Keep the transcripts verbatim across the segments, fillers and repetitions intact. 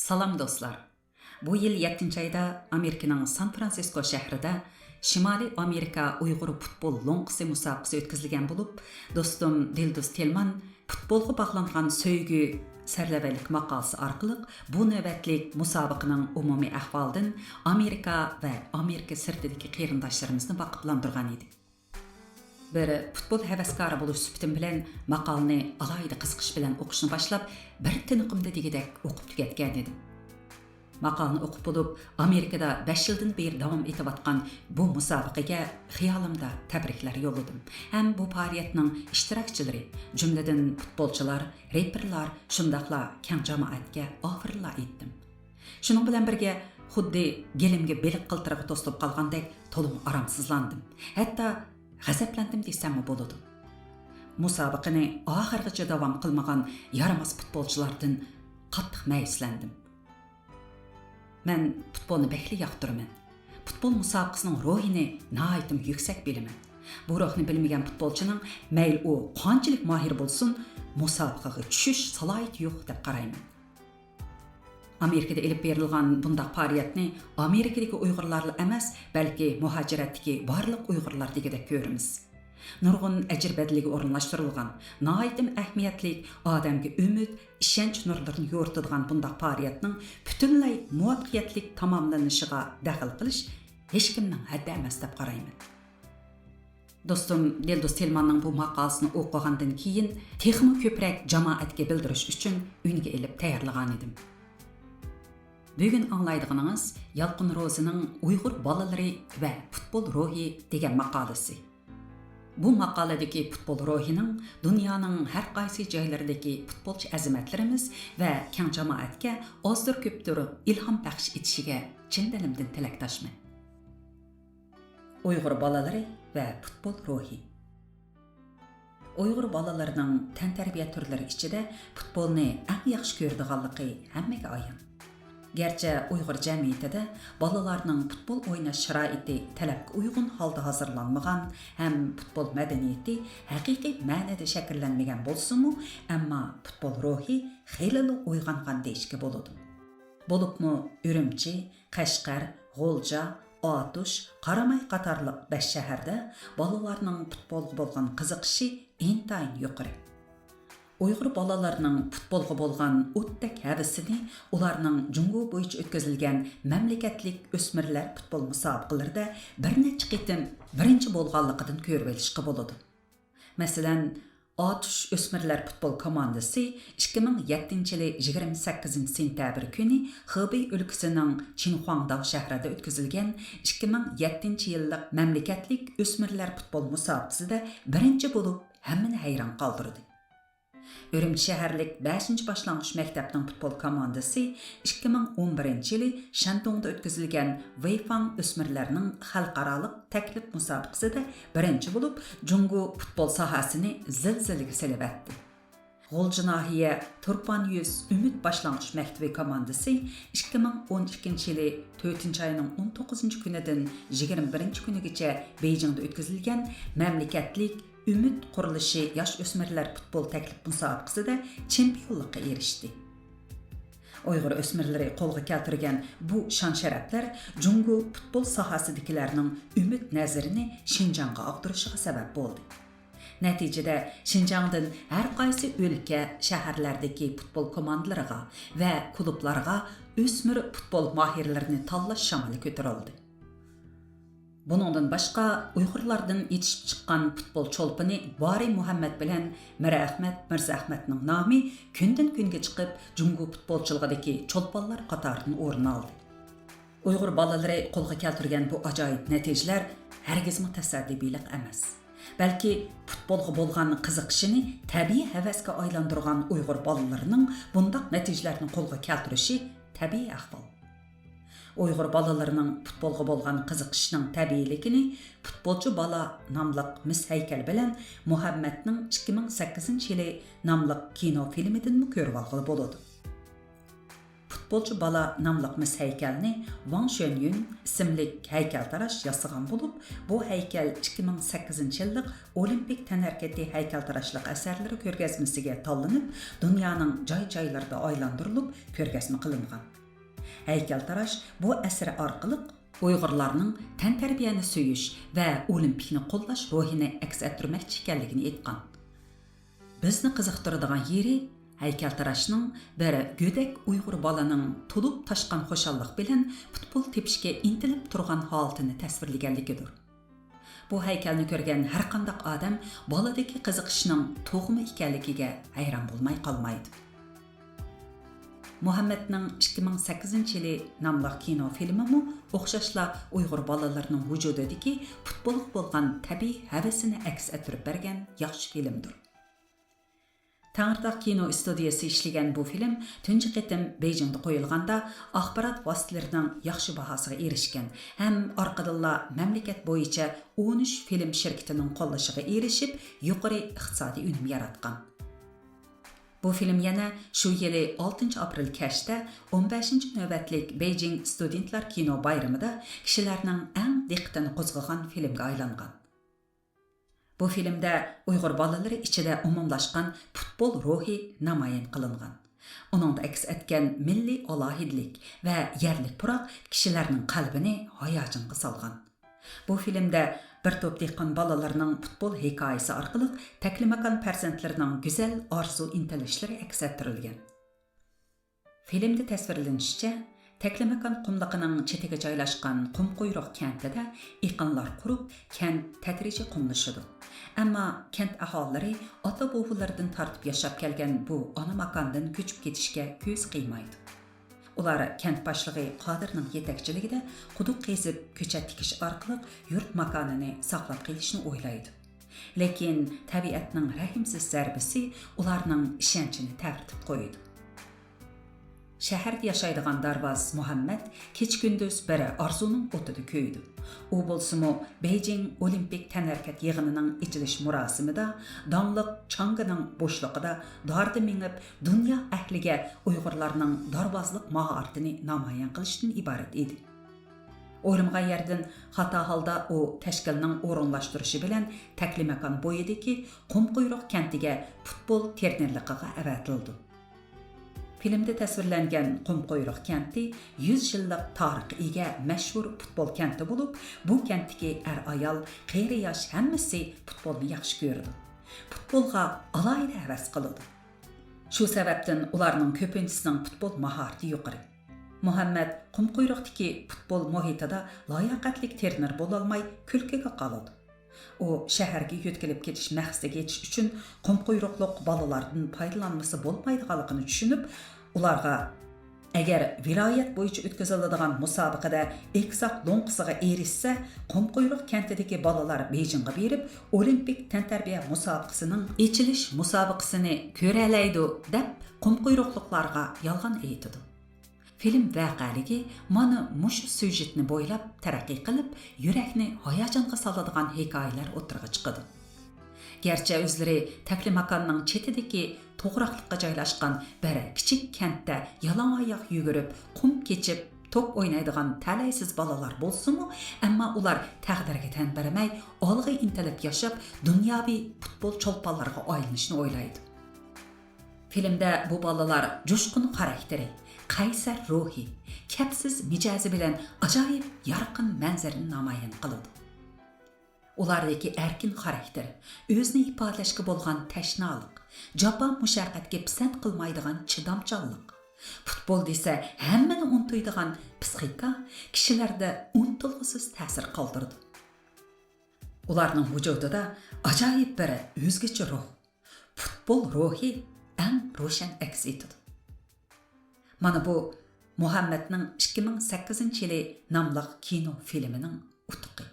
سالام دوستلار! بۇ يىل يەتتىنچى ئايدا ئامېرىكىنىڭ سان فرانسىسكو شەھىرىدە شىمالىي ئامېرىكا ئۇيغۇر پۇتبول لوڭقىسى مۇسابىقىسى ئۆتكۈزۈلگەن بولۇپ، دوستۇم دىلدۇز تېلمان پۇتبولغا باغلانغان سۆيگۈ سەرلەۋھىلىك ماقالىسى ئارقىلىق بۇ نۆۋەتلىك مۇسابىقىنىڭ ئومۇمىي ئەھۋالىدىن ئامېرىكا ۋە ئامېرىكا سىرتىدىكى قېرىنداشلىرىمىزنى ۋاقىپلاندۇرغان ئىدى. بىر پۇتبول ھەۋەسكارى بولۇش سۈپىتىم بىلەن ماقالىنى ئالاھىدە قىزىقىش بىلەن ئوقۇشنى باشلاپ، بىر تىنىقىمدا دېگۈدەك ئوقۇپ تۈگەتكەن ئىدىم. ماقالىنى ئوقۇپ بولۇپ، ئامېرىكىدا بەش يىلدىن بېرى داۋام ئېتىۋاتقان بۇ مۇسابىقىگە خىيالىمدا تەبرىكلەر يوللىدىم ھەم بۇ پائالىيەتنىڭ ئىشتىراكچىلىرى، جۈملىدىن پۇتبولچىلار، رېپېرلار، شۇنداقلا كەڭ جامائەتكە ئاپىرىنلار ئېيتتىم. شۇنىڭ بىلەن بىرگە، خۇددى گېلىمگە بېلىق قىلتىرىغا توسۇلۇپ قالغاندەك تولىمۇ ئارامسىزلاندىم. ھەتتا غەزەپلەندىم دېسەممۇ بولىدۇ. مۇسابىقىنى ئاخىرغىچە داۋام قىلمىغان يارىماس پۇتبولچىلاردىن قاتتىق مەيۈسلەندىم. مەن پۇتبولنى بەكلا ياقتۇرىمەن. پۇتبول مۇسابىقىسىنىڭ روھىنى ناھايىتىمۇ يۈكسەك بىلىمەن. بۇ روھنى بىلمىگەن پۇتبولچىنىڭ مەيلى ئۇ قانچىلىك ماھىر بولسۇن، مۇسابىقىگە چۈشۈش سالاھىيىتى يوق دەپ قارايمەن. ئامېرىكىدا ئېلىپ بېرىلغان بۇنداق پائالىيەتنى ئامېرىكىدىكى ئۇيغۇرلارلا ئەمەس، بەلكى مۇھاجىرەتتىكى بارلىق ئۇيغۇرلار دېگۈدەك كۆرىمىز. نۇرغۇن ئەجىر بەدىلىگە ئورۇنلاشتۇرۇلغان، ناھايىتىمۇ ئەھمىيەتلىك، ئادەمگە ئۈمىد، ئىشەنچ نۇرلىرىنى يورۇتىدىغان بۇنداق پائالىيەتنىڭ پۈتۈنلەي مۇۋەپپەقىيەتلىك تاماملىنىشىغا دەخلى قىلىش ھېچكىمنىڭ ھەددى ئەمەس دەپ قارايمەن. دوستۇم دىلدۇز تېلماننىڭ بۇ ماقالىسىنى ئوقۇغاندىن كېيىن، تېخىمۇ كۆپرەك جامائەتكە بىلدۈرۈش ئۈچۈن ئۈنگە ئېلىپ تەييارلىغانىدىم. بۈگۈن ئاڭلايدىغىنىڭىز يالقۇن روزىنىڭ ئۇيغۇر بالىلىرى ۋە پۇتبول روھى دېگەن ماقالىسى. بۇ ماقالىدىكى پۇتبول روھىنىڭ دۇنيانىڭ ھەر قايسى جايلىرىدىكى پۇتبولچى ئەزىمەتلىرىمىز ۋە كەڭ جامائەتكە ئازدۇر كۆپتۇر ئىلھام بەخش ئېتىشىگە چىن دىلىمدىن تىلەكداشمەن. ئۇيغۇر بالىلىرى ۋە پۇتبول روھى. ئۇيغۇر بالىلىرىنىڭ تەنتەربىيە تۈرلىرى ئىچىدە پۇتبولنى ئەڭ ياخشى كۆرىدىغانلىقى ھەممىگە ئايان. گەرچە ئۇيغۇر جەمئىيىتىدە بالىلارنىڭ پۇتبول ئويناش شارائىتى تەلەپكە ئۇيغۇن ھالدا ھازىرلانمىغان ھەم پۇتبول مەدەنىيىتى ھەقىقىي مەنىدە شەكىللەنمىگەن بولسىمۇ، ئەمما پۇتبول روھى خېلىلا ئويغانغان دېيىشكە بولىدۇ. بولۇپمۇ ئۈرۈمچى، قەشقەر، غۇلجا، ئاتۇش، قاراماي قاتارلىق بەش شەھەردە بالىلارنىڭ پۇتبولغا بولغان قىزىقىشى ئىنتايىن يۇقىرى. ئۇيغۇر بالىلىرىنىڭ پۇتبولغا بولغان ئوتتەك ھەۋىسىنى ئۇلارنىڭ جۇڭگو بويىچە ئۆتكۈزۈلگەن مەملىكەتلىك ئۆسمۈرلەر پۇتبول مۇسابىقىلىرىدە بىر نەچچە قېتىم بىرىنچى بولغانلىقىدىن كۆرۈۋېلىشقا بولىدۇ. مەسىلەن، ئاتۇش ئۆسمۈرلەر پۇتبول كوماندىسى ئىككى مىڭ يەتتىنچى يىلى يىگىرمە سەككىزىنچى سېنتەبىر كۈنى خېبېي ئۆلكىسىنىڭ چىنخۇاڭداۋ شەھىرىدە ئۆتكۈزۈلگەن ئىككى مىڭ يەتتىنچى يىللىق مەملىكەتلىك ئۆسمۈرلەر پۇتبول مۇسابىقىسىدە بىرىنچى بولۇپ، ھەممىنى ھەيران قالدۇردى. ئۈرۈمچى شەھەرلىك بەشىنچى باشلانغۇچ مەكتەپنىڭ پۇتبول كوماندىسى ئىككى مىڭ ئون بىرىنچى يىلى شەندۇڭدا ئۆتكۈزۈلگەن ۋېيفاڭ ئۆسمۈرلەرنىڭ خەلقئارالىق تەكلىپ مۇسابىقىسىدە بىرىنچى بولۇپ، جۇڭگو پۇتبول ساھەسىنى زىلزىلىگە سېلىۋەتتى. غۇلجا ناھىيە تۇرپانيۈز ئۈمىد باشلانغۇچ مەكتىۋى كوماندىسى ئىككى مىڭ ئون ئىككىنچى يىلى تۆتىنچى ئاينىڭ ئون توققۇزىنچى كۈنىدىن يىگىرمە بىرىنچى كۈنىگىچە بېيجىڭدا ئۆتكۈزۈلگەن مەملىكەتلىك ئۈمىد قۇرۇلۇشى ياش-ئۆسمۈرلەر پۇتبول تەكلىپ مۇسابىقىسىدە چېمپىيونلۇققا ئېرىشتى. ئۇيغۇر ئۆسمۈرلىرى قولغا كەلتۈرگەن بۇ شان-شەرەپلەر جۇڭگو پۇتبول ساھەسىدىكىلەرنىڭ ئۈمىد نەزىرىنى شىنجاڭغا ئاغدۇرۇشىغا سەۋەب بولدى. نەتىجىدە، شىنجاڭدىن ھەر قايسى ئۆلكە، شەھەرلەردىكى پۇتبول كوماندىلىرىغا ۋە كۇلۇبلارغا ئۆسمۈر پۇتبول ماھىرلىرىنى تاللاش شامىلى كۆتۈرۈلدى. بۇنىڭدىن باشقا، ئۇيغۇرلاردىن يېتىشىپ چىققان پۇتبول چولپىنى بارى مۇھەممەد بىلەن مىرئەخمەت مىرزائەخمەتنىڭ نامى كۈندىن-كۈنگە چىقىپ، جۇڭگو پۇتبولچىلىقىدىكى چولپانلار قاتارىدىن ئورۇن ئالدى. ئۇيغۇر بالىلىرى قولغا كەلتۈرگەن بۇ ئاجايىپ نەتىجىلەر ھەرگىزمۇ تاسادىپىيلىق ئەمەس. بەلكى پۇتبولغا بولغان قىزىقىشىنى تەبىئىي ھەۋەسكە ئايلاندۇرغان ئۇيغۇر بالىلىرىنىڭ بۇنداق نەتىجىلەرنى قولغا كەلتۈرۈشى تەبىئىي ئەھۋال. ئۇيغۇر بالىلىرىنىڭ پۇتبولغا بولغان قىزىقىشىنىڭ تەبىئىيلىكىنى پۇتبولچى بالا ناملىق مىس ھەيكەل بىلەن مۇھەممەدنىڭ ئىككى مىڭ سەككىزىنچى يىلى ناملىق كىنو فىلىمىدىنمۇ كۆرۈۋالغىلى بولىدۇ. پۇتبولچى بالا ناملىق مىس ھەيكەلنى ۋاڭ شۆنيۈن ئىسىملىك ھەيكەلتىراش ياسىغان بولۇپ، بۇ ھەيكەل ئىككى مىڭ سەككىزىنچى يىللىق ئولىمپىك تەنھەرىكىتى ھەيكەلتىراشلىق ئەسەرلىرى كۆرگەزمىسىگە تاللىنىپ، دۇنيانىڭ جاي-جايلىرىدا ئايلاندۇرۇلۇپ كۆرگەزمە قىلىنغان. ھەيكەلتىراش بۇ ئەسىرى ئارقىلىق ئۇيغۇرلارنىڭ تەنتەربىيەنى سۆيۈش ۋە ئولىمپىكنى قوللاش روھىنى ئەكس ئەتتۈرمەكچى ئىكەنلىكىنى ئېيتقان. بىزنى قىزىقتۇرىدىغان يېرى، ھەيكەلتىراشنىڭ بىر گۆدەك ئۇيغۇر بالىنىڭ تولۇپ تاشقان خۇشاللىق بىلەن پۇتبول تېپىشكە ئىنتىلىپ تۇرغان ھالىتىنى تەسۋىرلىگەنلىكىدۇر. بۇ ھەيكەلنى كۆرگەن ھەرقانداق ئادەم بالىدىكى قىزىقىشنىڭ تۇغما ئىكەنلىكىگە ھەيران بولماي قالمايدۇ. مۇھەممەدنىڭ ئىككى مىڭ سەككىزىنچى يىلى ناملىق كىنو فىلىمىمۇ ئوخشاشلا ئۇيغۇر بالىلىرىنىڭ ۋۇجۇدىدىكى پۇتبولغا بولغان تەبىئىي ھەۋىسىنى ئەكس ئەتتۈرۈپ بەرگەن ياخشى فىلىمدۇر. تەڭرىتاغ كىنو ئىستۇدىيىسى ئىشلىگەن بۇ فىلىم تۇنجى قېتىم بېيجىڭدا قويۇلغاندا، ئاخبارات ۋاسىتىلىرىنىڭ ياخشى باھاسىغا ئېرىشكەن ھەم ئارقىدىنلا مەملىكەت بويىچە ئون ئۈچ فىلىم شىركىتىنىڭ قوللىشىغا ئېرىشىپ، يۇقىرى ئىقتىسادىي ئۈنۈم ياراتقان. بۇ فىلىم يەنە شۇ يىلى ئالتىنچى ئاپرېل كەچتە ئون بەشىنچى نۆۋەتلىك بېيجىڭ ستۇدېنتلار كىنو بايرىمىدا كىشىلەرنىڭ ئەڭ دىققىتىنى قوزغىغان فىلىمگە ئايلانغان. بۇ فىلىمدە ئۇيغۇر بالىلىرى ئىچىدە ئومۇملاشقان پۇتبول روھى نامايان قىلىنغان. ئۇنىڭدا ئەكس ئەتكەن مىللىي ئالاھىدىلىك ۋە يەرلىك پۇراق كىشىلەرنىڭ قەلبىنى ھاياجانغا سالغان. بۇ فىلىمدە بىر توپ دېھقان بالىلىرىنىڭ پۇتبول ھېكايىسى ئارقىلىق تەكلىماكان پەرزەنتلىرىنىڭ گۈزەل ئارزۇ ئىنتىلىشلىرى ئەكس ئەتتۈرۈلگەن. فىلىمدە تەسۋىرلىنىشىچە، تەكلىماكان قۇملۇقىنىڭ چېتىگە جايلاشقان قۇمقۇيرۇق كەنتىدە ئېقىنلار قۇرۇپ، كەنت تەدرىجىي قۇملىشىدۇ. ئەمما كەنت ئاھالىلىرى ئاتا-بوۋىلىرىدىن تارتىپ ياشاپ كەلگەن بۇ ئانا ماكاندىن كۆچۈپ كېتىشكە كۆزى قىيمايدۇ. ئۇلار كەنت باشلىقى قادىرنىڭ يېتەكچىلىكىدە قۇدۇق قېزىپ، كۆچەت تىكىش ئارقىلىق يۇرت ماكانىنى ساقلاپ قېلىشنى ئويلايدۇ. لېكىن تەبىئەتنىڭ رەھىمسىز زەربىسى ئۇلارنىڭ ئىشەنچىنى تەۋرىتىپ قويىدۇ. شەھەردە ياشايدىغان دارۋاز مۇھەممەد كېچە-كۈندۈز بىر ئارزۇنىڭ ئوتىدا كۆيىدۇ. ئۇ بولسىمۇ بېيجىڭ ئولىمپىك تەنھەرىكەت يىغىنىنىڭ ئېچىلىش مۇراسىمىدا داڭلىق چاڭگىنىڭ بوشلۇقىدا داردا مېڭىپ، دۇنيا ئەھلىگە ئۇيغۇرلارنىڭ دارۋازلىق ماھارىتىنى نامايان قىلىشتىن ئىبارەت ئىدى. ئويلىمىغان يەردىن خاتا ھالدا ئۇ تەشكىلنىڭ ئورۇنلاشتۇرۇشى بىلەن تەكلىماكان بويىدىكى قۇمقۇيرۇق كەنتىگە پۇتبول ترېنېرلىقىغا ئەۋەتىلىدۇ. فىلىمدە تەسۋىرلەنگەن قۇمقۇيرۇق كەنتى يۈز يىللىق تارىخقا ئىگە مەشھۇر پۇتبول كەنتى بولۇپ، بۇ كەنتتىكى ئەر-ئايال، قېرى-ياش ھەممىسى پۇتبولنى ياخشى كۆرىدۇ. پۇتبولغا ئالاھىدە ھەۋەس قىلىدۇ. شۇ سەۋەبتىن ئۇلارنىڭ كۆپىنچىسىنىڭ پۇتبول ماھارىتى يۇقىرى. مۇھەممەد قۇمقۇيرۇقتىكى پۇتبول مۇھىتىدا لاياقەتلىك ترېنېر بولالماي كۈلكىگە قالىدۇ. ئۇ شەھەرگە يۆتكىلىپ كېتىش مەقسىتىگە يېتىش ئۈچۈن قۇمقۇيرۇقلۇق بالىلاردىن پايدىلانمىسا بولمايدىغانلىقىنى چۈشىنىپ، ئۇلارغا، ئەگەر ۋىلايەت بويىچە ئۆتكۈزۈلىدىغان مۇسابىقىدە ئېگزاك لوڭقىسىغا ئېرىشسە، قۇمقۇيرۇق كەنتىدىكى بالىلار بېيجىڭغا بېرىپ، ئولىمپىك تەنتەربىيە مۇسابىقىسىنىڭ ئېچىلىش مۇسابىقىسىنى كۆرەلەيدۇ، دەپ قۇمقۇيرۇقلۇقلارغا يالغان ئېيتىدۇ. فىلىم ۋەقەلىكى مانا مۇشۇ سيۇژېتنى بويلاپ تەرەققىي قىلىپ، يۈرەكنى ھاياجانغا سالىدىغان ھېكايىلەر ئوتتۇرىغا چىقىدۇ. گەرچە ئۆزلىرى تەكلىماكاننىڭ چېتىدىكى توغراقلىققا جايلاشقان بىر كىچىك كەنتتە يالاڭ ئاياق يۈگۈرۈپ، قۇم كېچىپ، توپ ئوينايدىغان تەلەيسىز بالىلار بولسىمۇ، ئەمما ئۇلار تەقدىرگە تەن بەرمەي، ئالغا ئىنتىلىپ ياشاپ، دۇنياۋى پۇتبول چولپانلىرىغا ئايلىنىشنى ئويلايدۇ. فىلىمدە بۇ بالىلار جۇشقۇن خاراكتېرى، قەيسەر روھى، كەپسىز مىجەزى بىلەن ئاجايىپ يارقىن مەنزىرىنى نامايان قىلىدۇ. ئۇلاردىكى ئەركىن خاراكتېر، ئۆزىنى ئىپادىلەشكە بولغان تەشنالىق، جاپا مۇشەققەتكە پىسەنت قىلمايدىغان چىدامچانلىق، پۇتبول دېسە ھەممىنى ئۇنتۇيدىغان پىسخىكا كىشىلەردە ئۇنتۇلغۇسىز تەسىر قالدۇرىدۇ. ئۇلارنىڭ ۋۇجۇدىدا ئاجايىپ بىر ئۆزگىچە روھ، پۇتبول روھى ئەڭ روشەن ئەكس ئېتىدۇ. مانا بۇ مۇھەممەدنىڭ ئىككى مىڭ سەككىزىنچى يىلى ناملىق كىنو فىلىمىنىڭ ئۇتۇقى.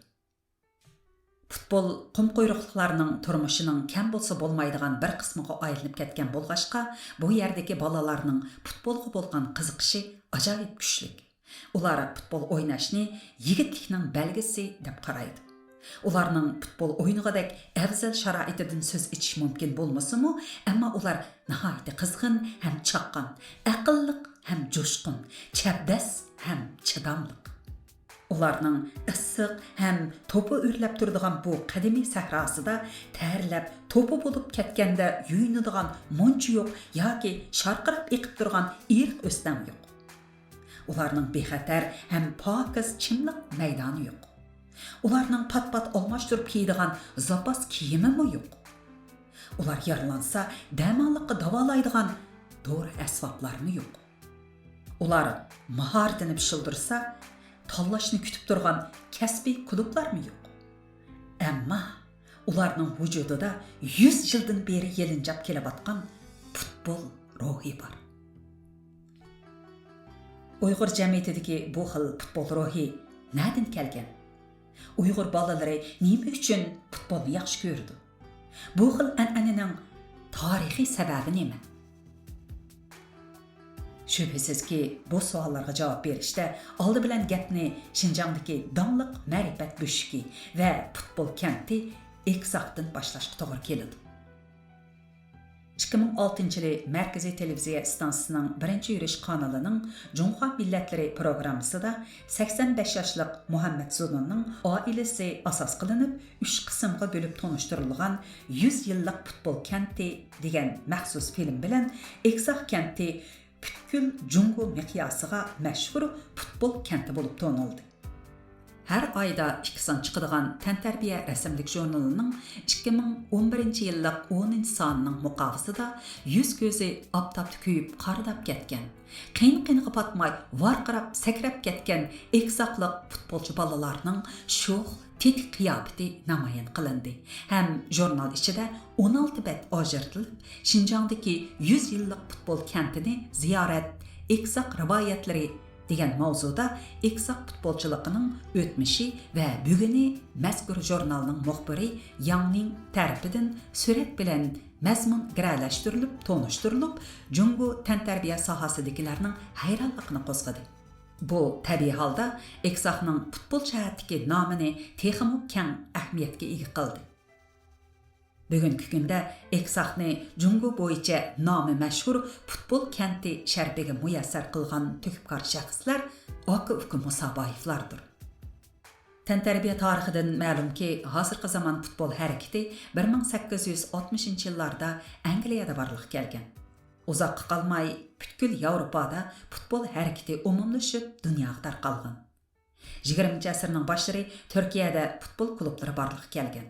پۇتبول قۇمقۇيرۇقلۇقلارنىڭ تۇرمۇشىنىڭ كەم بولسا بولمايدىغان بىر قىسمىغا ئايلىنىپ كەتكەن بولغاچقا، بۇ يەردىكى بالىلارنىڭ پۇتبولغا بولغان قىزىقىشى ئاجايىپ كۈچلۈك. ئۇلار پۇتبول ئويناشنى يىگىتلىكنىڭ بەلگىسى دەپ قارايدۇ. ئۇلارنىڭ پۇتبول ئوينىغۇدەك ئەۋزەل شارائىتىدىن سۆز ئېچىش مۇمكىن بولمىسىمۇ، ئەمما ئۇلار ناھايىتى قىزغىن ھەم چاققان، ئەقىللىق ھەم جۇشقۇن، چەبدەس ھەم چىداملىق. ئۇلارنىڭ ئىسسىق ھەم توپا ئۆرلەپ تۇرىدىغان بۇ قەدىمىي سەھراسىدا تەرلەپ، توپا بولۇپ كەتكەندە يۇيۇنىدىغان مۇنچا يوق ياكى شارقىراپ ئېقىپ تۇرغان ئېرىق ئۆستەڭ يوق. ئۇلارنىڭ بىخەتەر ھەم پاكىز چىملىق مەيدانى يوق. ئۇلارنىڭ پات-پات ئالماشتۇرۇپ كىيىدىغان زاپاس كىيىمىمۇ يوق. ئۇلار يارىلانسا، دەماللىققا داۋالايدىغان دورا ئەسۋابلارمۇ يوق. ئۇلار ماھارىتىنى پىشۇلدۇرسا، تاللاشنى كۈتۈپ تۇرغان كەسپىي كۇلۇبلارمۇ يوق. ئەمما ئۇلارنىڭ ۋۇجۇدىدا يۈز يىلدىن بېرى يېلىنجاپ كېلىۋاتقان پۇتبول روھى بار. ئۇيغۇر جەمئىيىتىدىكى بۇ خىل پۇتبول روھى نەدىن كەلگەن؟ ئۇيغۇر بالىلىرى نېمە ئۈچۈن پۇتبولنى ياخشى كۆرىدۇ؟ بۇ خىل ئەنئەنىنىڭ تارىخىي سەۋەبى نېمە؟ شۈبھىسىزكى، بۇ سوئاللارغا جاۋاب بېرىشتە ئالدى بىلەن گەپنى شىنجاڭدىكى داڭلىق مەرىپەت بۆشۈكى ۋە پۇتبول كەنتى ئېكزاكتىن باشلاشقا توغرا كېلىدۇ. ئىككى مىڭ ئالتىنچى يىلى مەركىزىي تېلېۋىزىيە ئىستانسىسىنىڭ بىرىنچى يۈرۈش قانىلىنىڭ جۇڭخۇا مىللەتلىرى پروگراممىسىدا سەكسەن بەش ياشلىق مۇھەممەت زۇنۇننىڭ ئائىلىسى ئاساس قىلىنىپ، ئۈچ قىسىمغا بۆلۈپ تونۇشتۇرۇلغان يۈز يىللىق پۇتبول كەنتى دېگەن مەخسۇس فىلىم بىلەن ئېكزاك كەنتى پۈتكۈل جۇڭگو مىقياسىغا مەشھۇر پۇتبول كەنتى بولۇپ تونۇلدى. ھەر ئايدا ئىككى سان چىقىدىغان تەنتەربىيە رەسىملىك ژۇرنىلىنىڭ ئىككى مىڭ ئون بىرىنچى يىللىق ئونىنچى سانىنىڭ مۇقاۋىسىدا يۈز-كۆزى ئاپتاپتا كۆيۈپ قارىداپ كەتكەن، قىن-قىنىغا پاتماي ۋارقىراپ سەكرەپ كەتكەن ئېكزاكلىق پۇتبولچى بالىلارنىڭ شوخ، تېتىك قىياپىتى نامايان قىلىندى ھەم ژۇرنال ئىچىدە ئون ئالتە بەت ئاجرىتىلىپ، شىنجاڭدىكى يۈز يىللىق پۇتبول كەنتىنى زىيارەت، ئېكزاك رىۋايەتلىرى دېگەن ماۋزۇدا ئېكزاك پۇتبولچىلىقىنىڭ ئۆتمۈشى ۋە بۈگۈنى مەزكۇر ژۇرنالنىڭ مۇخبىرى ياڭ نىڭ تەرىپىدىن سۈرەت بىلەن مەزمۇن گىرەلەشتۈرۈلۈپ تونۇشتۇرۇلۇپ، جۇڭگو تەنتەربىيە ساھەسىدىكىلەرنىڭ ھەيرانلىقىنى قوزغىدى. بۇ تەبىئىي ھالدا ئېكزاكنىڭ پۇتبول جەھەتتىكى نامىنى تېخىمۇ كەڭ ئەھمىيەتكە ئىگە قىلدى. بۈگۈنكى كۈندە ئېكزاكنى جۇڭگو بويىچە نامى مەشھۇر پۇتبول كەنتى شەرىپىگە مۇيەسسەر قىلغان تۆھپىكار شەخسلەر ئاكا-ئۇكا مۇسابايېۋلاردۇر. تەنتەربىيە تارىخىدىن مەلۇمكى، ھازىرقى زامان پۇتبول ھەرىكىتى بىر مىڭ سەككىز يۈز ئاتمىشىنچى يىللاردا ئەنگلىيەدە بارلىققا كەلگەن. ئۇزاققا قالماي پۈتكۈل ياۋروپادا پۇتبول ھەرىكىتى ئومۇملىشىپ، دۇنياغا تارقالغان. يىگىرمىنچى ئەسىرنىڭ باشلىرى تۈركىيەدە پۇتبول كۇلۇبلىرى بارلىققا كەلگەن.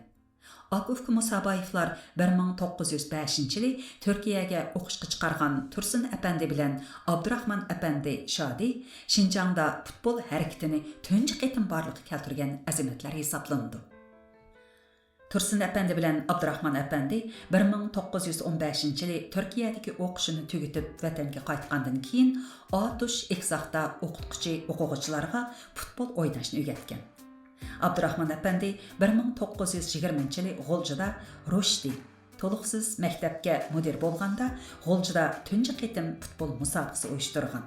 ئاكا-ئۇكا مۇسابايېۋلار بىر مىڭ توققۇز يۈز بەشىنچى يىلى تۈركىيەگە ئوقۇشقا چىقارغان تۇرسۇن ئەپەندى بىلەن ئابدۇراخمان ئەپەندى شادى شىنجاڭدا پۇتبول ھەرىكىتىنى تۇنجى قېتىم بارلىققا كەلتۈرگەن ئەزىمەتلەر ھېسابلىنىدۇ. تۇرسۇن ئەپەندى بىلەن ئابدۇراخمان ئەپەندى بىر مىڭ توققۇز يۈز ئون بەشىنچى يىلى تۈركىيەدىكى ئوقۇشىنى تۈگىتىپ ۋەتەنگە قايتقاندىن كېيىن، ئاتۇش ئېكزاكتا ئوقۇتقۇچى ئوقۇغۇچىلارغا پۇتبول ئويناشنى ئۆگەتكەن. ئابدۇراخمان ئەپەندى بىر مىڭ توققۇز يۈز يىگىرمىنچى يىلى غۇلجىدا رۇشدى تولۇقسىز مەكتەپكە مۇدىر بولغاندا، غۇلجىدا تۇنجى قېتىم پۇتبول مۇسابىقىسى ئۇيۇشتۇرغان.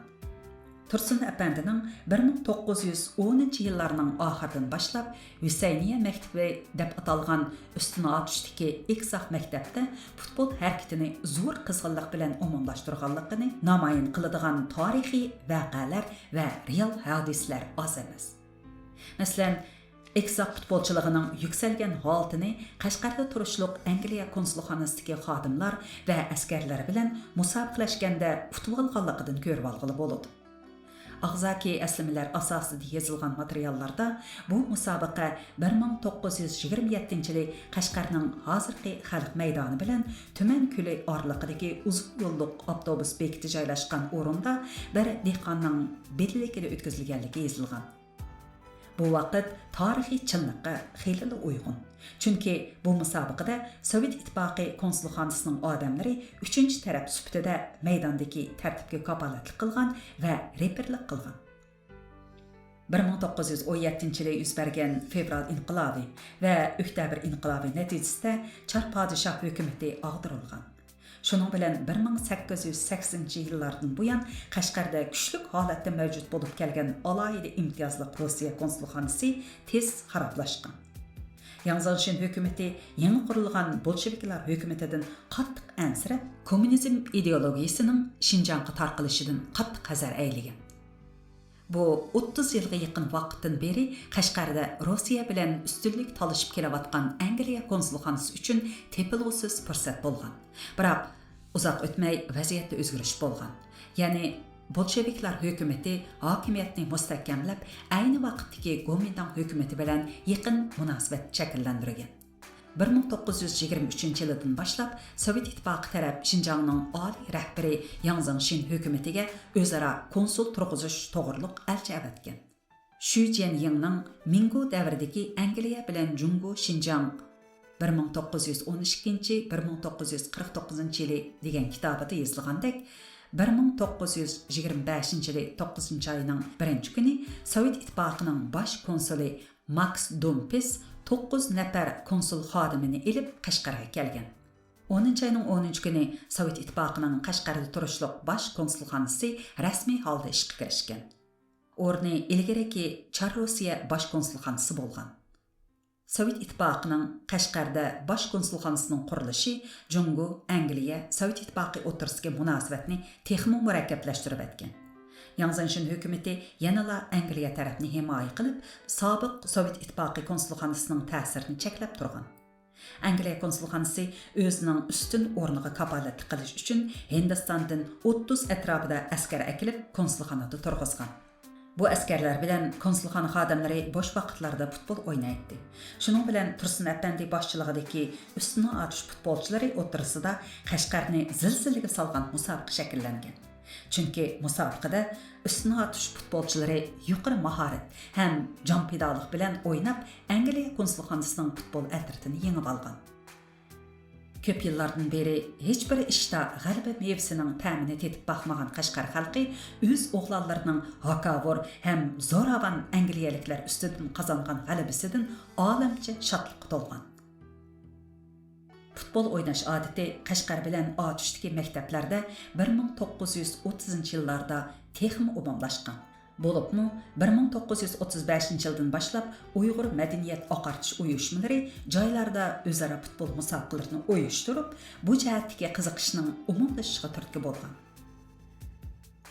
تۇرسۇن ئەپەندىنىڭ بىر مىڭ توققۇز يۈز ئونىنچى يىللارنىڭ ئاخىرىدىن باشلاپ ھۈسەينىيە مەكتىپى دەپ ئاتالغان ئۈستۈن ئاتۇشتىكى ئېكزاك مەكتەپتە پۇتبول ھەرىكىتىنى زور قىزغىنلىق بىلەن ئومۇملاشتۇرغانلىقىنى نامايان قىلىدىغان تارىخىي ۋەقەلەر ۋە رېئال ھادىسىلەر ئاز ئەمەس. مەسىلەن، ئېكزاك پۇتبولچىلىقىنىڭ يۈكسەلگەن ھالىتىنى قەشقەردە تۇرۇشلۇق ئەنگلىيە كونسۇلخانىسىدىكى خادىملار ۋە ئەسكەرلەر بىلەن مۇسابىقىلەشكەندە ئۇتۇۋالغانلىقىدىن كۆرۈۋالغىلى بولىدۇ. ئاغزاكى ئەسلىمىلەر ئاساسىدا يېزىلغان ماتېرىياللاردا بۇ مۇسابىقە بىر مىڭ توققۇز يۈز يىگىرمە يەتتىنچى يىلى قەشقەرنىڭ ھازىرقى خەلق مەيدانى بىلەن تۈمەن كۆلى ئارىلىقىدىكى ئۇزۇن يوللۇق ئاپتوبۇس بېكىتى جايلاشقان ئورۇندا بىر دېھقاننىڭ بىلىكىدە ئۆتكۈزۈلگەنلىكى يېزىلغان. بۇ ۋاقىت تارىخىي چىنلىققا خېلىلا ئۇيغۇن. چۈنكى بۇ مۇسابىقىدە سوۋېت ئىتتىپاقى كونسۇلخانىسىنىڭ ئادەملىرى ئۈچىنچى تەرەپ سۈپىتىدە مەيداندىكى تەرتىپكە كاپالەتلىك قىلغان ۋە رېپېرلىق قىلغان. بىر مىڭ توققۇز يۈز ئون يەتتىنچى يىلى يۈز بەرگەن فېۋرال ئىنقىلابى ۋە ئۆكتەبىر ئىنقىلابى نەتىجىسىدە چار پادىشاھ ھۆكۈمىتى ئاغدۇرۇلغان. شۇنىڭ بىلەن بىر مىڭ سەككىز يۈز سەكسىنىنچى يىللاردىن بۇيان قەشقەردە كۈچلۈك ھالەتتە مەۋجۇت بولۇپ كەلگەن ئالاھىدە ئىمتىيازلىق روسىيە كونسۇلخانىسى تېز خارابلاشقان. ياڭ زېڭشىن ھۆكۈمىتى يېڭى قۇرۇلغان بولشېۋىكلار ھۆكۈمىتىدىن قاتتىق ئەنسىرەپ، كوممۇنىزم ئىدېئولوگىيىسىنىڭ شىنجاڭغا تارقىلىشىدىن قاتتىق ھەزەر ئەيلىگەن. بۇ ئوتتۇز يىلغا يېقىن ۋاقىتتىن بېرى قەشقەردە روسىيە بىلەن ئۈستۈنلۈك تالىشىپ كېلىۋاتقان ئەنگلىيە كونسۇلخانىسى ئۈچۈن تېپىلغۇسىز پۇرسەت بولغان. بىراق، ئۇزاق ئۆتمەي ۋەزىيەتتە ئۆزگىرىش بولغان. يەنى، بولشېۋىكلار ھۆكۈمىتى ھاكىمىيەتنى مۇستەھكەملەپ، ئەينى ۋاقىتتىكى گومىنداڭ ھۆكۈمىتى بىلەن يېقىن مۇناسىۋەت شەكىللەندۈرگەن. بىر مىڭ توققۇز يۈز يىگىرمە ئۈچىنچى يىلىدىن باشلاپ سوۋېت ئىتتىپاقى تەرەپ شىنجاڭنىڭ ئالىي رەھبىرى ياڭ زېڭشىن ھۆكۈمىتىگە ئۆزئارا كونسۇل تۇرغۇزۇش توغرۇلۇق ئەلچى ئەۋەتكەن. شۈ جيەنيىڭنىڭ مىڭگو دەۋرىدىكى ئەنگلىيە بىلەن جۇڭگو شىنجاڭ، بىر مىڭ توققۇز يۈز ئون ئىككىنچى، بىر مىڭ توققۇز يۈز قىرىق توققۇزىنچى يىلى دېگەن كىتابىدا يېزىلغاندەك، بىر مىڭ توققۇز يۈز يىگىرمە بەشىنچى يىلى توققۇزىنچى ئاينىڭ بىرىنچى كۈنى سوۋېت ئىتتىپاقىنىڭ باش كونسۇلى ماكس دومپىس توققۇز نەپەر كونسۇل خادىمىنى ئېلىپ قەشقەرگە كەلگەن. ئونىنچى ئاينىڭ ئونىنچى كۈنى سوۋېت ئىتتىپاقىنىڭ قەشقەردە تۇرۇشلۇق باش كونسۇلخانىسى رەسمىي ھالدا ئىشقا كىرىشكەن. ئورنى ئىلگىرىكى چار روسىيە باش كونسۇلخانىسى بولغان. سوۋېت ئىتتىپاقىنىڭ قەشقەردە باش كونسۇلخانىسىنىڭ قۇرۇلۇشى جۇڭگو، ئەنگلىيە، سوۋېت ئىتتىپاقى ئوتتۇرىسىدىكى مۇناسىۋەتنى تېخىمۇ مۇرەككەپلەشتۈرۈۋەتكەن. ياڭ زېڭشىن ھۆكۈمىتى يەنىلا ئەنگلىيە تەرەپنى ھىمايە قىلىپ، سابىق سوۋېت ئىتتىپاقى كونسۇلخانىسىنىڭ تەسىرىنى چەكلەپ تۇرغان. ئەنگلىيە كونسۇلخانىسى ئۆزىنىڭ ئۈستۈن ئورنىغا كاپالەتلىك قىلىش ئۈچۈن ھىندىستاندىن ئوتتۇز ئەتراپىدا ئەسكەر ئەكېلىپ، كونسۇلخانىدا تۇرغۇزغان. بۇ ئەسكەرلەر بىلەن كونسۇلخانا خادىملىرى بوش ۋاقىتلاردا پۇتبول ئوينايتتى. شۇنىڭ بىلەن تۇرسۇن ئەپەندى باشچىلىقىدىكى ئۈستۈن ئاتۇش پۇتبولچىلىرى ئوتتۇرىسىدا قەشقەرنى زىلزىلىگە سالغان مۇسابىقە شەكىللەنگەن. چۈنكى مۇسابىقىدە ئۈستۈن ئاتۇش پۇتبولچىلىرى يۇقىرى ماھارەت ھەم جان پىدالىق بىلەن ئويناپ، ئەنگلىيە كونسۇلخانىسىنىڭ پۇتبول ئەترىتىنى يېڭىۋالغان. كۆپ يىللاردىن بېرى ھېچبىر ئىشتا غەلىبە مېۋىسىنىڭ تەمىنى تېتىپ باقمىغان قەشقەر خەلقى ئۆز ئوغلانلىرىنىڭ ھاكاۋۇر ھەم زوراۋان ئەنگلىيەلىكلەر ئۈستىدىن قازانغان غەلىبىسىدىن ئالەمچە شادلىققا تولغان. پۇتبول ئويناش ئادىتى قەشقەر بىلەن ئاتۇشتىكى مەكتەپلەردە بىر مىڭ توققۇز يۈز ئوتتۇزىنچى يىللاردا تېخىمۇ ئومۇملاشقان. بولۇپمۇ، بىر مىڭ توققۇز يۈز ئوتتۇز بەشىنچى يىلدىن باشلاپ ئۇيغۇر مەدەنىيەت ئاقارتىش ئۇيۇشمىلىرى جايلاردا ئۆزئارا پۇتبول مۇسابىقىلىرىنى ئۇيۇشتۇرۇپ، بۇ جەھەتتىكى قىزىقىشنىڭ ئومۇملىشىشىغا تۈرتكە بولغان.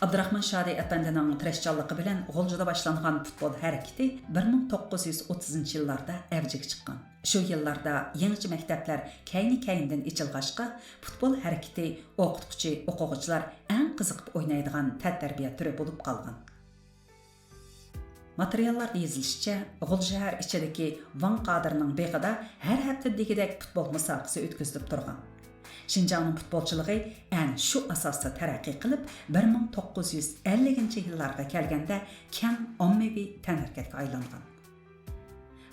ئابدۇراخمان شادى ئەپەندىنىڭ تىرىشچانلىقى بىلەن غۇلجىدا باشلانغان پۇتبول ھەرىكىتى بىر مىڭ توققۇز يۈز ئوتتۇزىنچى يىللاردا ئەۋجىگە چىققان. شۇ يىللاردا يېڭىچە مەكتەپلەر كەينى-كەينىدىن ئېچىلغاچقا، پۇتبول ھەرىكىتى ئوقۇتقۇچى-ئوقۇغۇچىلار ئەڭ قىزىقىپ ئوينايدىغان تەنتەربىيە تۈرى بولۇپ قالغان. ماتېرىياللاردا يېزىلىشىچە، غۇلجا شەھەر ئىچىدىكى ۋاڭ قادىرنىڭ بېغىدا ھەر ھەپتە دېگۈدەك پۇتبول مۇسابىقىسى ئۆتكۈزۈلۈپ تۇرغان. شىنجاڭنىڭ پۇتبولچىلىقى ئەنە شۇ ئاساستا تەرەققىي قىلىپ، بىر مىڭ توققۇز يۈز ئەللىكىنچى يىللارغا كەلگەندە كەڭ ئاممىۋى تەنھەرىكەتكە ئايلانغان.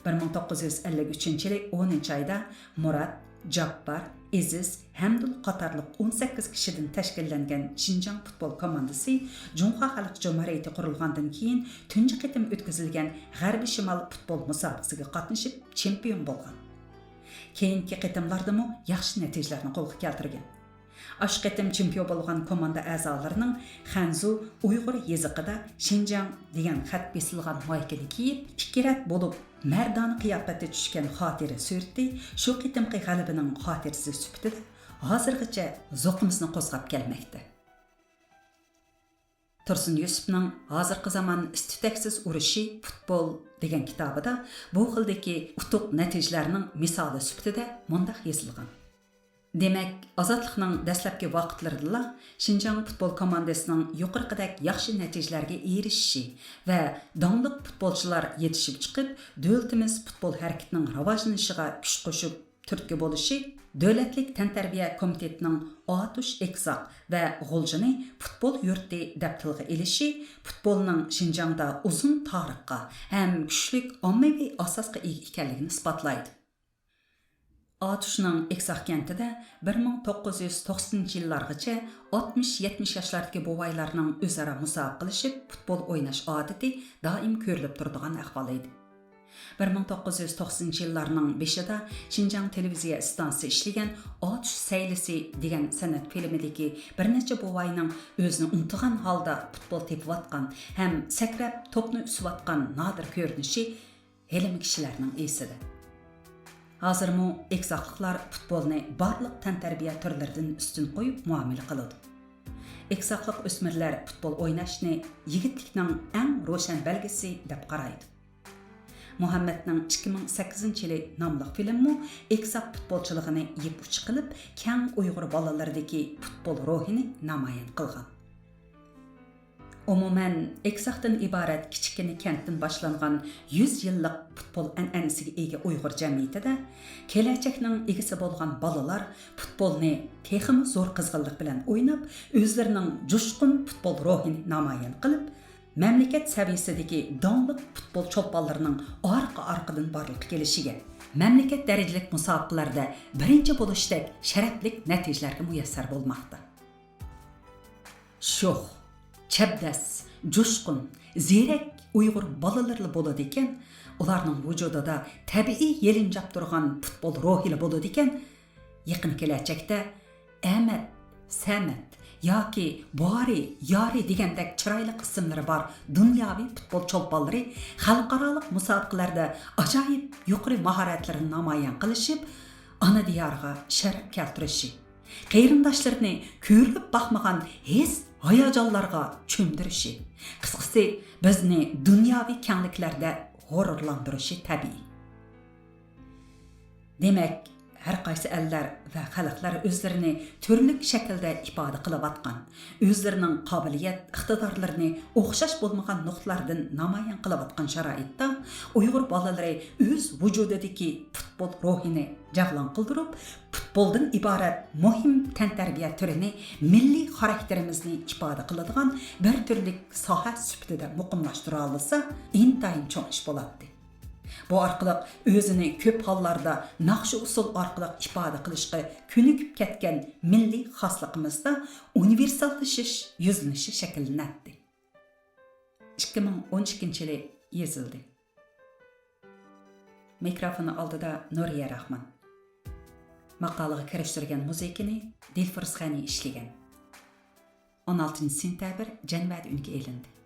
بىر مىڭ توققۇز يۈز ئەللىك ئۈچىنچى يىلى ئونىنچى ئايدا مۇرات، جاپپار، ئېزىز، ھەمدۇل قاتارلىق ئون سەككىز كىشىدىن تەشكىللەنگەن شىنجاڭ پۇتبول كوماندىسى جۇڭخۇا خەلق جۇمھۇرىيىتى قۇرۇلغاندىن كېيىن تۇنجى قېتىم ئۆتكۈزۈلگەن غەربىي شىمال پۇتبول مۇسابىقىسىگە قاتنىشىپ چېمپىيون بولغان. كېيىنكى قېتىملاردىمۇ ياخشى نەتىجىلەرنى قولغا كەلتۈرگەن. ئاشۇ قېتىم چېمپىيون بولغان كوماندا ئەزالىرىنىڭ خەنزۇ ئۇيغۇر يېزىقىدا شىنجاڭ دېگەن خەت بېسىلغان مايكىنى كىيىپ، ئىككى رەت بولۇپ مەردانە قىياپەتتە چۈشكەن خاتىرە سۈرىتى شۇ قېتىمقى غەلىبىنىڭ خاتىرىسى سۈپىتىدە ھازىرغىچە زوقىمىزنى قوزغاپ كەلمەكتە. تۇرسۇن يۈسۈپنىڭ ھازىرقى زامان ئىس-تۈتەكسىز ئۇرۇشى پۇتبول دېگەن كىتابىدا بۇ خىلدىكى ئۇتۇق نەتىجىلەرنىڭ مىسالى سۈپىتىدە مۇنداق يېزىلغان. دېمەك، ئازادلىقنىڭ دەسلەپكى ۋاقىتلىرىدىلا شىنجاڭ پۇتبول كوماندىسىنىڭ يۇقىرىقىدەك ياخشى نەتىجىلەرگە ئېرىشىشى ۋە داڭلىق پۇتبولچىلار يېتىشىپ چىقىپ، دۆلىتىمىز پۇتبول ھەرىكىتىنىڭ راۋاجلىنىشىغا كۈچ قوشۇپ تۈرتكە بولۇشى، دۆلەتلىك تەنتەربىيە كومىتېتىنىڭ ئاتۇش ئېكزاق ۋە غۇلجىنى پۇتبول يۇرتى دەپ تىلغا ئېلىشى پۇتبولنىڭ شىنجاڭدا ئۇزۇن تارىخقا ھەم كۈچلۈك ئاممىۋى ئاساسقا ئىگە ئىكەنلىكىنى ئىسپاتلايدۇ. ئاتۇشنىڭ ئېكزاق كەنتىدە بىر مىڭ توققۇز يۈز توقسىنىنچى يىللارغىچە ئاتمىش يەتمىش ياشلاردىكى بوۋايلارنىڭ ئۆزئارا مۇسابىقىلىشىپ پۇتبول ئويناش ئادىتى دائىم كۆرۈلۈپ تۇرىدىغان ئەھۋال ئىدى. بىر مىڭ توققۇز يۈز توقسىنىنچى يىللارنىڭ بېشىدا شىنجاڭ تېلېۋىزىيە ئىستانسىسى ئىشلىگەن ئاتۇش سەيلىسى دېگەن سەنئەت فىلىمىدىكى بىر نەچچە بوۋاينىڭ ئۆزىنى ئۇنتۇغان ھالدا پۇتبول تېپىۋاتقان ھەم سەكرەپ توپنى ئۈسۈۋاتقان نادىر كۆرۈنۈشى ھېلىمۇ كىشىلەرنىڭ ئېسىدە. ھازىرمۇ ئېگزاكلىقلار پۇتبولنى بارلىق تەنتەربىيە تۈرلىرىدىن ئۈستۈن قويۇپ مۇئامىلە قىلىدۇ. ئېگزاكلىق ئۆسمۈرلەر پۇتبول ئويناشنى يىگىتلىكنىڭ ئەڭ روشەن بەلگىسى دەپ قارايدۇ. مۇھەممەدنىڭ ئىككى مىڭ سەككىزىنچى يىلى ناملىق فىلىممۇ ئېگزاك پۇتبولچىلىقىنى يىپ ئۇچى قىلىپ، كەڭ ئۇيغۇر بالىلىرىدىكى پۇتبول روھىنى نامايان قىلغان. ئومۇمەن، ئېگزاكتىن ئىبارەت كىچىككىنە كەنتتىن باشلانغان يۈز يىللىق پۇتبول ئەنئەنىسىگە ئىگە ئۇيغۇر جەمئىيىتىدە كېلەچەكنىڭ ئىگىسى بولغان بالىلار پۇتبولنى تېخىمۇ زور قىزغىنلىق بىلەن ئويناپ، ئۆزلىرىنىڭ جۇشقۇن پۇتبول روھىنى نامايان قىلىپ، مەملىكەت سەۋىيەسىدىكى داڭلىق پۇتبول چولپانلىرىنىڭ ئارقا-ئارقىدىن بارلىققا كېلىشىگە، مەملىكەت دەرىجىلىك مۇسابىقىلەردە بىرىنچى بولۇشتەك شەرەپلىك نەتىجىلەرگە مۇيەسسەر بولماقتا. شوخ، چەبدەس، جۇشقۇن، زېرەك ئۇيغۇر بالىلىرىلا بولىدىكەن، ئۇلارنىڭ ۋۇجۇدىدا تەبىئىي يېلىنجاپ تۇرغان پۇتبول روھىلا بولىدىكەن، يېقىن كېلەچەكتە ئەمەت، سەمەت ياكى بارى، يارى دېگەندەك چىرايلىق ئىسىملىرى بار دۇنياۋى پۇتبول چولپانلىرى خەلقئارالىق مۇسابىقىلەردە ئاجايىپ يۇقىرى ماھارەتلىرىنى نامايان قىلىشىپ، ئانا دىيارىغا شەرەپ كەلتۈرۈشى، قېرىنداشلىرىنى كۆرۈلۈپ باقمىغان ھېس-ھاياجانلارغا چۆمدۈرۈشى، قىسقىسى، بىزنى دۇنياۋى كەڭلىكلەردە غۇرۇرلاندۇرۇشى تەبىئىي. دېمەك، ھەر قايسى ئەللەر ۋە خەلقلەر ئۆزلىرىنى تۈرلۈك شەكىلدە ئىپادە قىلىۋاتقان، ئۆزلىرىنىڭ قابىلىيەت، ئىقتىدارلىرىنى ئوخشاش بولمىغان نۇقتىلاردىن نامايان قىلىۋاتقان شارائىتتا، ئۇيغۇر بالىلىرى ئۆز ۋۇجۇدىدىكى پۇتبول روھىنى جەۋلان قىلدۇرۇپ، پۇتبولدىن ئىبارەت مۇھىم تەنتەربىيە تۈرىنى مىللىي خاراكتېرىمىزنى ئىپادە قىلىدىغان بىر تۈرلۈك ساھە سۈپىتىدە مۇقىملاشتۇرالىسا، ئىنتايىن چوڭ ئىش بولاتتى. بۇ ئارقىلىق ئۆزىنى كۆپ ھاللاردا ناخشا-ئۇسسۇل ئارقىلىق ئىپادە قىلىشقا كۆنۈكۈپ كەتكەن مىللىي خاسلىقىمىزدا ئۇنىۋېرساللىشىش يۈزلىنىشى شەكىللىنەتتى. ئىككى مىڭ ئون ئىككىنچى يىلى يېزىلدى. مىكروفون ئالدىدا نۇرىيە راخمان. ماقالىغا كىرىشتۈرگەن مۇزىكىنى دىلفۇرۇز غەنى ئىشلىگەن. ئون ئالتىنچى سېنتەبىر، جەنۋەدە ئۈنگە ئېلىندى.